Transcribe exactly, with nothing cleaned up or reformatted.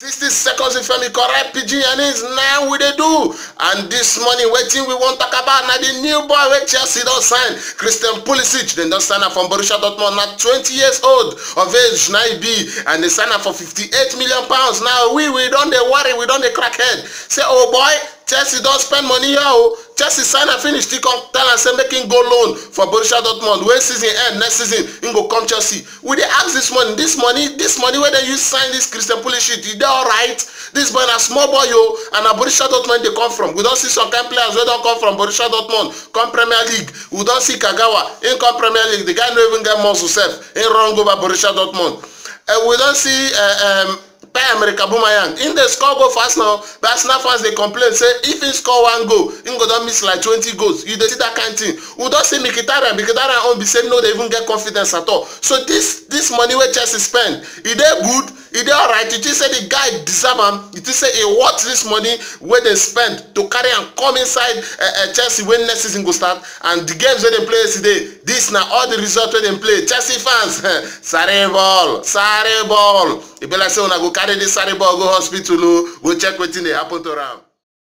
Sixty seconds with Femi, correct pidgin yarnings. Now we dey do. And this morning, wetin we wan talk about na the new boy wey Chelsea don sign, Christian Pulisic. Dem don sign am from Borussia Dortmund. Na twenty years old of age na e be, and dem sign am for fifty-eight million pounds. Now we we don dey worry, we don dey crack head. Say, oh boy, Chelsea don spend money here o. Chelsea sign am finish, still come tell am say make him go loan for Borussia Dortmund. When season end next season, him go come Chelsea. We dey ask this money, this money, this money wey dem use sign this Christian Pulisic, e dey alright? This boy na small boy o, and na Borussia Dortmund dey come from. We don see some kind players wey don come from Borussia Dortmund come Premier League. We don see Kagawa, him come Premier League, the guy no even get muscle sef, him run go back Borussia Dortmund. And we don see uh, um, Pierre-Emerick Aubameyang, him dey score goal for Arsenal, but Arsenal fans dey complain say if him score one goal, him go don miss like twenty goals. You dey see that kind thing. We don see Mkhitaryan, Mkhitaryan own be say no dey even get confidence at all. So this this money wey Chelsea spend, e dey good, e dey alright. You think say the guy deserve am? You think say e worth this money wey dem spend to carry am come inside uh, uh, Chelsea when next season go start? And the games wey dem play yesterday, this na all the result wey dem play. Chelsea fans, sare ball, sare ball. E be like say una go carry this sare ball go hospital o, go check wetin dey happen to am.